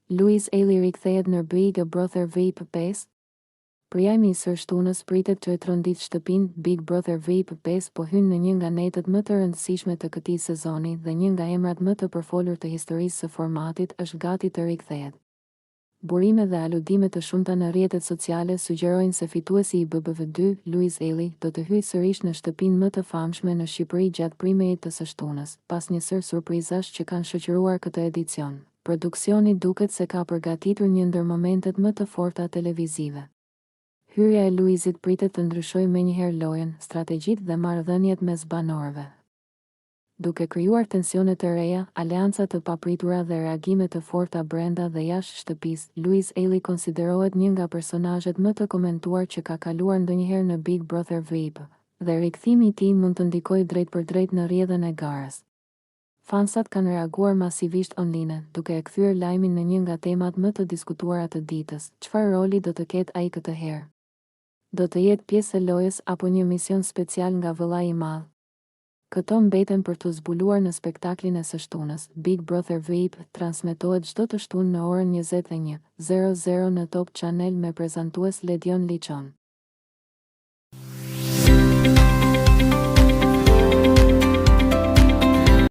Luiz Ejlli rikthehet në Big Brother VIP 5? Prime-i i së shtunës pritet të tronditë shtëpinë, Big Brother VIP 5 po hyn në një nga netët më të rëndësishme të këtij sezoni dhe një nga emrat më të përfolur të historisë së formatit është gati të rikthehet. Burime dhe aludime të shumta në rrjetet sociale sugjerojnë se fituesi i BBV 2, Luiz Ejlli, do të hyjë sërish në shtëpinë më të famshme në Shqipëri gjatë prime-it të së shtunës, pas një sërë surprizash që kanë shoqëruar këtë edicion. Produksioni duket se ka përgatitur një ndër momentet më të forta televizive. Hyrja e Luizit pritet të ndryshojë menjëherë lojën, strategjitë dhe marrëdhëniet mes banorëve. Duke krijuar tensione të reja, aleanca të papritura dhe reagime të forta brenda dhe jashtë shtëpisë, Luiz Ejlli konsiderohet një nga personazhet më të komentuar që ka kaluar ndonjëherë në Big Brother VIP, dhe rikthimi i tij mund të ndikojë drejtpërdrejt në rrjedhën e garës. Fansat kanë reaguar masivisht online, duke e kthyer lajmin në një nga temat më të diskutuara të ditës, çfarë roli do të ketë ai këtë herë? Do të jetë pjesë e lojës apo një mision special nga Vëllai i Madh? Këto mbeten për t'u zbuluar në spektaklin e së shtunës, Big Brother VIP, transmetohet çdo të shtunë në orën 21, 00 në Top Channel me prezantues Ledion Liçon.